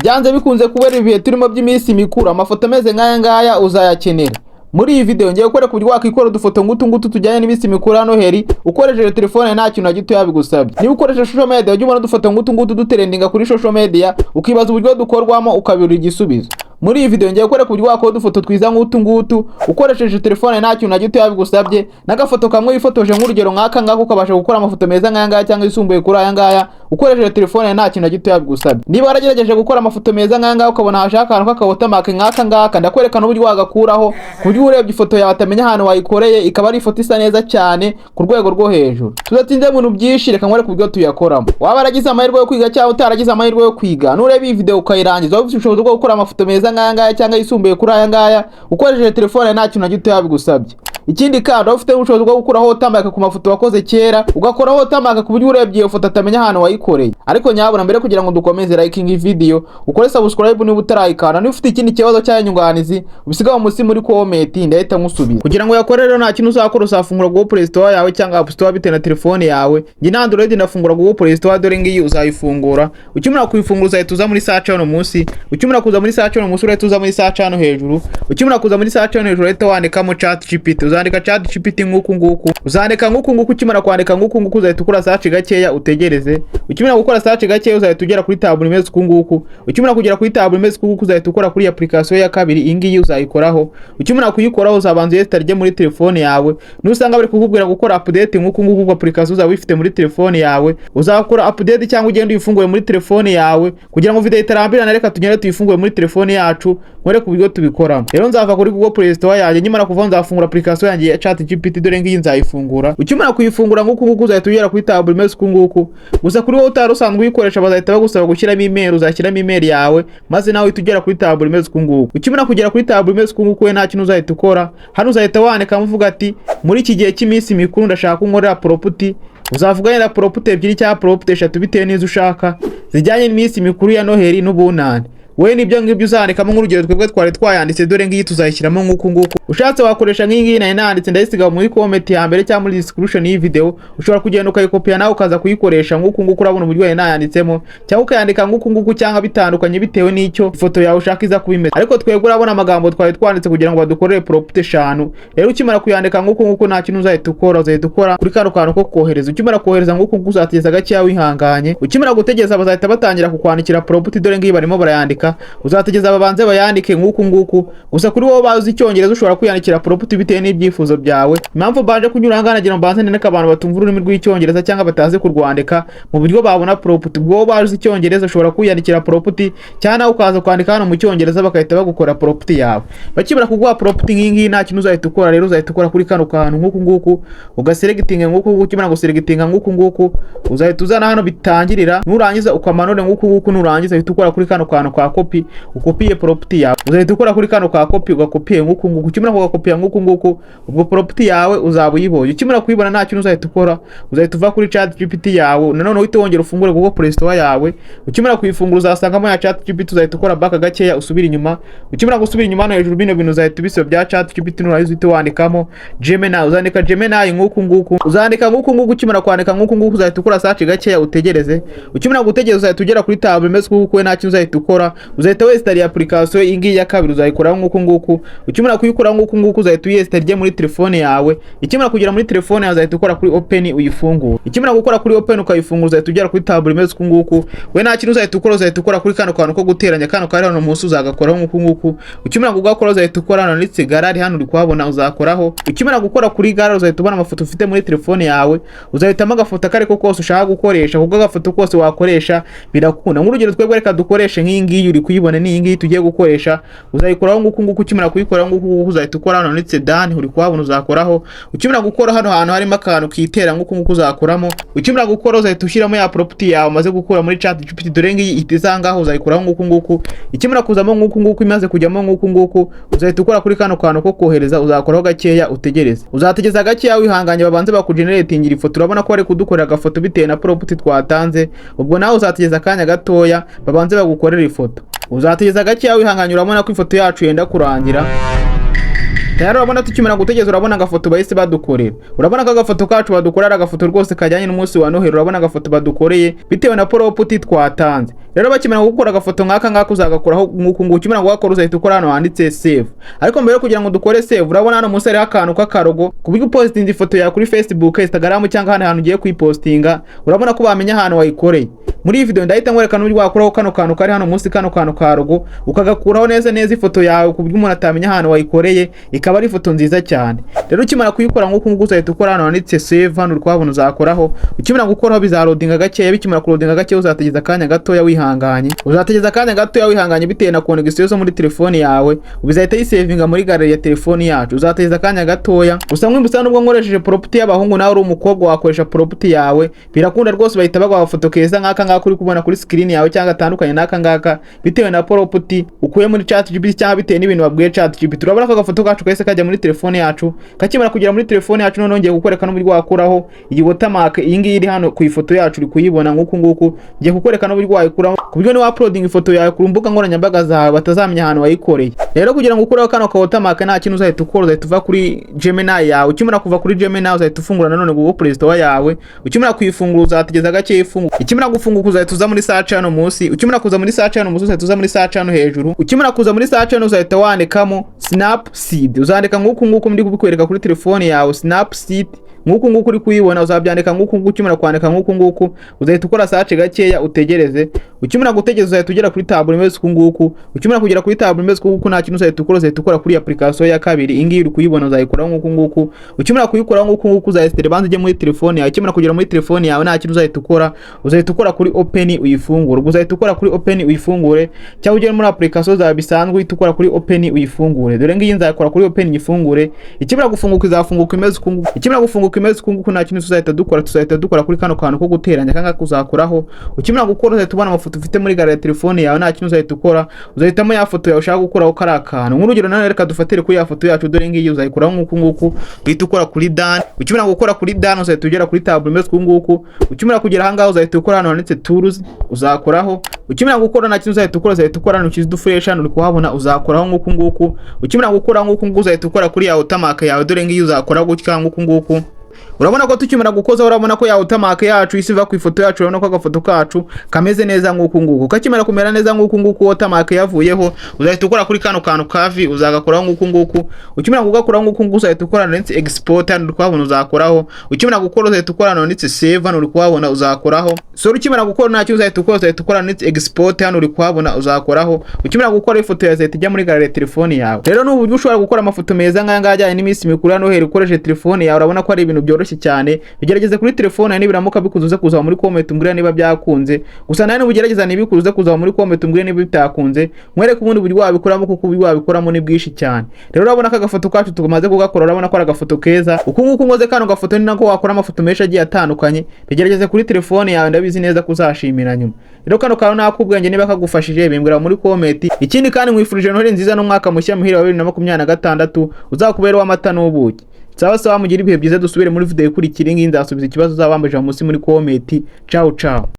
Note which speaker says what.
Speaker 1: Byanze bikunze, kubera ibihe turimo by'iminsi mikuru, amafoto ameze nk'aya ngaya uzayakenera. Muri iyi video ngiye gukora ku buryo wakikora udufoto ngutu ngutu tujyanye n'iminsi mikuru ya Noheli ukoresheje telefone, nta kintu na gito bigusabye. Niba ukoresha social media, ujya ubona udufoto ngutu ngutu dutrendinga kuri social media, ukibaza uburyo dukorwamo, ukabura igisubizo. Muri iyi video ngiye gukora ku buryo wakora udufoto twiza nk'utu ngutu ukoresheje telefone, nta kintu na gito bigusabye, n'agafoto kamwe wifotoje, nk'urugero nk'aka ngaka, ukabasha gukora amafoto meza nk'aya ngaya cyangwa yisumbuye kuri aya ngaya ukoresheje telefone, nta kintu na gito bigusabye. Niba waragerageje gukora amafoto meza nk'aya ngaya, ukabona hajeho akantu k'akawatermark nk'aka ngaka, ndakwereka n'uburyo wagakuraho, ku buryo urebye ifoto yawe atamenya ahantu wayikoreye, ikaba ari ifoto isa neza cyane ku rwego rwo hejuru. Tudatinze mu bintu byinshi, reka nkwereke uburyo tuyakoramo. Waba waragize amahirwe yo kwiga cyangwa utaragize amahirwe yo kwiga, nureba iyi video ukayirangiza, waba ufite ubushobozi bwo gukora amafoto meza nk'aya ngaya cyangwa yisumbuye kuri aya ngaya ukoresheje telefone, nta kintu na gito bigusabye. Ikindi kandi, waba ufite ubushobozi bwo gukuraho watermark ku mafoto wakoze kera, ugakoraho watermark ku buryo urebye iyo foto atamenya ahantu wayikoreye. Ariko nyabuna, mbere kugira ngo dukomeze, liking iyi video, ukore subscribe niba utarayikanda. Niba ufite ikindi kibazo cyangwa inyunganizi, ubisiga munsi muri comment, ndahita nkusubiza. Kugira ngo yakore rero, nta kintu uzakora, uzafungura Google Play Store yawe cyangwa App Store bitewe na telefone yawe. Njye na Android, ndafungura Google Play Store. Dore ngiyi, uzayifungura. Ukimara kuyifungura, uzahita uza muri search hano munsi. Ukimara kuza muri search hano munsi, urahita uza muri search hano hejuru. Ukimara kuza muri search hano hejuru, urahita wandikamo Chat GPT. Uzandika Chat GPT nk'uku nguku, uzandika nk'uku nguku. Ukimara kwandika nk'uku nguku, uzahita ukora search gakeya, utegereze. Ukimara gukora search gakeya, uzahita ugera kuri tableau imeze uku nguku. Ukimara kugera kuri tableau imeze uku nguku, uzahita ukora kuri application ya kabiri. Iyi ngiyi uzayikoraho. Ukimara kuyikoraho, uzabanza uyinstalle muri telefone yawe. Nusanga bari kukubwira gukora update nk'uku nguku, ubwo application uzaba uyifite muri telefone yawe, uzakora update cyangwa ugende uyifungure muri telefone yawe. Kugira ngo video itarambirana, reka tugende tuyifungure muri telefone yacu, nkwereke uburyo tubikoramo. Rero nzava kuri Google Play Store yanjye. Nyimara kuva, nzafungura application yanjye ya Chat GPT. Dore ngiyi, nzayifungura. Ukimara kuyifungura nk'uku nguku, uzahita ugera kuri tableau imeze uku nguku. Gusa kuri wowe utari usanzwe uyikoresha, bazahita bagusaba gushyiramo email. Uzashyiramo email yawe, maze nawe uhita ugera kuri tableau imeze uku nguku. Ukimara kugera kuri tableau imeze uku nguku, we nta kintu uzahita ukora. Hano uzahita wandikamo uvuga ati: "Muri iki gihe cy'iminsi mikuru ndashaka ko unkorera prompt." Uzavuga yenda prompt ebyiri cyangwa prompt eshatu bitewe n'izo ushaka, zijyanye n'iminsi mikuru ya Noheli n'Ubunani. We nibyo ngibyo uzandikamo. Nk'urugero, twebwe twari twayanditse, dore ngiyi, tuzayishyiramo nk'uku nguku. Ushatse wakoresha nk'iyi ngiyi nari nanditse, ndayisiga muri comment ya mbere cyangwa muri description y'iyi video. Ushobora kugenda ukayikopiya nawe ukaza kuyikoresha nk'uku nguku. Urabona uburyo nari nayanditsemo, cyangwa ukayandika nk'uku nguku, cyangwa bitandukanye bitewe n'icyo ifoto yawe ushaka iza kuba imeze. Ariko twebwe urabona amagambo twari twanditse kugira ngo badukorere prompt eshanu. Rero ukimara kuyandika nk'uku nguku, nta kintu uzahita ukora, uzahita ukora kuri kano kantu ko kohereza. Ukimara kohereza nk'uku nguku, uzategereza gakeya wihanganye. Ukimara gutegereza, bazahita batangira kukwandikira prompt. Dore ngiyi, barimo barayandika. Uzategereza babanze bayandike nk'uku nguku. Gusa kuri wowe bazi Icyongereza, ushobora kwiyandikira prompt bitewe n'ibyifuzo byawe. Impamvu mbanje kunyura ahangaha, nagira ngo mbanze nereke abantu batumva ururimi rw'Icyongereza cyangwa batazi kurwandika mu buryo babona prompt. Ubwo wowe bazi Icyongereza, ushobora kwiyandikira prompt, cyangwa nawe ukaza kwandika hano mu Cyongereza, bagahita bagukora prompt yawe. Bakimara kuguha prompt nk'iyi ngiyi, nta kintu uzahita ukora. Rero uzahita ukora kuri kano kantu nk'uku nguku, ugaselectinga nk'uku nguku. Ukimara guselectinga nk'uku nguku, uzahita uzana hano bitangirira, nurangiza ukamanure nk'uku nguku. Nurangiza uhita ukora kuri kano kantu ka copy, ukopiye prompt yawe. Uzahita ukora kuri kano ka copy, ugakopiye nk'uku nguku. Ukimara kugakopiya nk'uku nguku, ubwo prompt yawe uzaba uyibonye. Ukimara kuyibona, nta kintu uzahita ukora, uzahita uva kuri Chat GPT yawe, nanone uhite wongera ufungure Google Play Store yawe. Ukimara kuyifungura, uzasangamo ya Chat GPT. Uzahita ukora back gakeya, usubira inyuma. Ukimara gusubira inyuma, hano hejuru bino bintu uzahita ubisiba bya Chat GPT. Nurangiza uhite wandikamo Gemini. Uzandika Gemini nk'uku nguku, uzandika nk'uku nguku. Ukimara kwandika nk'uku nguku, uzahita ukora search gakeya, utegereze. Ukimara gutegereza, uzahita ugera kuri tableau imeze uku nguku. We nta kintu uzahita ukora, uzahita winstalla application iyi ngiyi ya kabiri. Uzayikoraho nk'uku nguku. Ukimara kuyikoraho nk'uku nguku, uzahita uyinstalla muri telefone yawe. Ikimara kugera muri telefone yawe, uzahita ukora kuri open, uyifungure. Ikimara gukora kuri open ukayifungura, uzahita ugera kuri tableau imeze uku nguku. We nta kintu uzahita ukora, uzahita ukora kuri kano kantu ko guteranya, kano kari hano munsi, uzagakoraho nk'uku nguku. Ukimara kugakora, uzahita ukora hano handitse gallery. Hano uri kuhabona, uzakoraho. Ukimara gukora kuri gallery, uzahita ubona amafoto ufite muri telefone yawe. Uzahitamo agafoto ako ariko kose ushaka gukoresha, kuko agafoto kose wakoresha birakunda. Nk'urugero, twebwe reka dukoreshe nk'iyi ngiyi uri kuyibona, ni iyi ngiyi tugiye gukoresha. Uzayikoraho nguku nguku. Ukimara kuyikoraho nguku nguku, uzahita ukora hano handitse done, uri kuhabona, uzakoraho. Ukimara gukora hano hantu harimo akantu kitera nguku nguku, uzakoramo. Ukimara gukora, uzahita ushyiramo ya prompt yawe umaze gukura muri Chat GPT. Dore ngiyi, ihita iza ngaho, uzayikoraho nguku nguku. Ikimara kuzamo nguku nguku, imaze kujyamo nguku nguku, uzahita ukora kuri kano kantu ko kohereza. Uzakoraho gakeya, utegereze. Uzategeza gakeya wihanganye, babanze bakugeneratingira ifoto. Urabona ko bari kudukorera agafoto bitewe na prompt twatanze. Ubwo nawe uzategeza akanya gatoya, babanze bagukorera ifoto. Uzategeza gakeya wihanganye. Urabona ko ifoto yacu yenda kurangira. Tayari urabona tukimara gutegereza, urabona agafoto bahise badukorera. Urabona ko agafoto kacu badukorera ari agafoto rwose kajyanye n'umunsi wa Noheli. Urabona agafoto badukoreye bitewe na prompt twatanze. Rero bakimara gukora agafoto nk'aka ngaka, uzagakoraho nk'uku nguku. Ukimara kugakora, uzahita ukora hano handitse save. Ariko mbere yo kugira ngo dukore save, urabona hano munsi hariho akantu k'akarogo, ku buryo upostinze ifoto yawe kuri Facebook, Instagram cyangwa ahandi hantu ugiye kuyipostinga, urabona ko bamenya ahantu wayikoreye. Muri iyi video ndahita nkwereka n'uburyo wakuraho kano kantu kari hano munsi, kano kantu ka logo, ukagakuraho neza neza ifoto yawe, ku buryo umuntu atamenya ahantu wayikoreye, ikaba ari ifoto nziza cyane. Rero ukimara kuyikora nk'uku nguku, uzahita ukora hano handitse save. Hano uri kuhabona, uzakoraho. Ukimara gukoraho, bizaloadinga gakeya. Bikimara kuloadinga gakeya, uzategeza akanya gatoya wihanganye, uzategeza akanya gatoya wihanganye bitewe na connexion zo muri telefone yawe. Bizahita yisavinga muri gallery ya telefone yacu. Uzategeza akanya gatoya. Gusa nkwibutsa, nubwo nkoresheje prompt y'abahungu, nawe uri umukobwa wakoresha prompt yawe, birakunda rwose. Bahita baguha agafoto keza nk'aka ngaka uri kubona kuri screen yawe, cyangwa gatandukanye n'aka ngaka, bitewe na prompt ukuye muri ChatGPT cyangwa bitewe n'ibintu wabwiye ChatGPT. Urabona ko agafoto kacu kahise kajya muri telefone yacu. Kakimara kugera muri telefone yacu, noneho ngiye kukwereka n'uburyo wakuraho iyi watermark, iyi ngiyi iri hano ku ifoto yacu. Uri kuyibona nk'uku nguku. Ngiye kukwereka n'uburyo wayikuraho, ku buryo niba uploading ifoto yawe ku mbuga nkoranyambaga zawe batazamenya ahantu wayikoreye. Rero kugira ngo ukureho kano ka watermark, nta kintu uzahita ukora. Uzahita uva kuri Gemini yawe. Ukimara kuva kuri Gemini, uzahita ufungura nanone Google Play Store yawe. Ukimara kuyifungura, uzategeza gake ifunguka. Ikimara gufunguka, uzahita uza muri search hano munsi. Ukimara kuza muri search hano munsi, uzahita uza muri search hano hejuru. Ukimara kuza muri search hano, uzahita wandikamo Snapseed. Uzandika nk'uku nguku ndi kubikwereka kuri telefone yawe, Snapseed, nk'uku nguku uri kuyibona. Uzabyandika nk'uku nguku. Ukimara kwandika nk'uku nguku, uzahita ukora search gakeya, utegereze. Ukimara gutegereza, uzahita ugera kuri tableau imeze uku nguku. Ukimara kugera kuri tableau imeze uku nguku, nta kintu uzahita ukora. Uzahita ukora kuri application ya kabiri, iyi ngiyi uri kuyibona. Uzayikoraho nk'uku nguku. Ukimara kuyikoraho nk'uku nguku, uzahita banza ujye muri telefone yawe. Ukimara kugera muri telefone yawe, nta kintu uzahita ukora. Uzahita ukora kuri open uyifungure. Ubwo uzahita ukora kuri open uyifungure, cyangwa ugere muri application zawe bisanzwe, uhita ukora kuri open uyifungure. Dore ngiyi, nzakora kuri open uyifungure. Ikimara gufunguka, izafunguka imeze uku nguku. Ikimara gufunguka imeze uku nguku, nta kintu tuzahita dukora. Tuzahita dukora kuri kano kantu ko guteranya kanga, kuzakoraho. Ukimara gukora, uzahita ubona amafoto ufite muri gallery ya telefone yawe. Nta kintu uzahita ukora. Uzahitamo ya foto yawe ushaka gukuraho kari akantu. Nk'urugero nawe, reka dufatire kuri ya foto yacu. Dore ngiyi, uzayikoraho nk'uku nguku, uhita ukora kuri done. Ukimara gukora kuri done, uzahita ugera kuri tableau imeze uku nguku. Ukimara kugera aha ngaha, uzahita ukora hano handitse tools, uzakoraho. Ukimara gukora, nta kintu uzahita ukora. Uzahita ukora hano ukize udufureshi, hano uri kuhabona, uzakoraho nk'uku nguku. Ukimara gukora nk'uku nguku, uzahita ukora kuri ya watermark yawe. Dore ngiyi, uzakora gutya nk'uku nguku. Urabona ko tukimara gukoza, urabona ko ya watermark yacu isi iva ku ifoto yacu. Urabona ko agafoto kacu kameze neza nk'uku nguku. Kakimara kumera neza nk'uku nguku, watermark yavuyeho, uzahita ukora kuri kano kantu kavi, uzagakoraho nk'uku nguku. Ukimara kugakoraho nk'uku nguku, uzahita ukora handitse export, hano uri kuhabona, uzakoraho. Ukimara gukora, uzahita ukora hano handitse save, hano uri kuhabona, uzakoraho. So ukimara gukora, ntacyo uzahita ukora. Uzahita ukora handitse export, hano uri kuhabona, uzakoraho. Ukimara gukora, ifoto yawe izahita ijya muri gallery ya telefone yawe. Rero ni uburyo ushobora gukora amafoto meza nk'aya ngaya ajyanye n'iminsi mikuru ya Noheli ukoresheje telefone yawe. Urabona ko ari ibintu byoroshye cyane. Bigerageze kuri telefone yawe, nibiramuka bikunze uze kuza muri comment umbwire niba byakunze. Gusa nawe nubugerageza ntibikuze, uze kuza muri comment umbwire niba bitakunze, nkwereke ubundi buryo wabikoramo, kuko uburyo wabikoramo ni bwinshi cyane. Rero urabona ko agafoto kacu tumaze kugakora. Urabona ko ari agafoto keza. Uku nguku nkoze kano gafoto, ni nako wakora amafoto menshi agiye atandukanye. Bigerageze kuri telefone yawe, ndabizi neza ko uzashimira nyuma. Rero kano kantu nakubwenge, niba kagufashije bimbwira muri comment. Ikindi kandi, nkwifurije Noheli nziza n'umwaka mushya muhire wa 2026, uzakubera uw'amata n'ubuki. Sawa sawa, mugire ibihe byiza. Dusubire muri video ikurikira. Iyi ngiyi nzasubiza ikibazo uzabambajije munsi muri comment. Ciao ciao.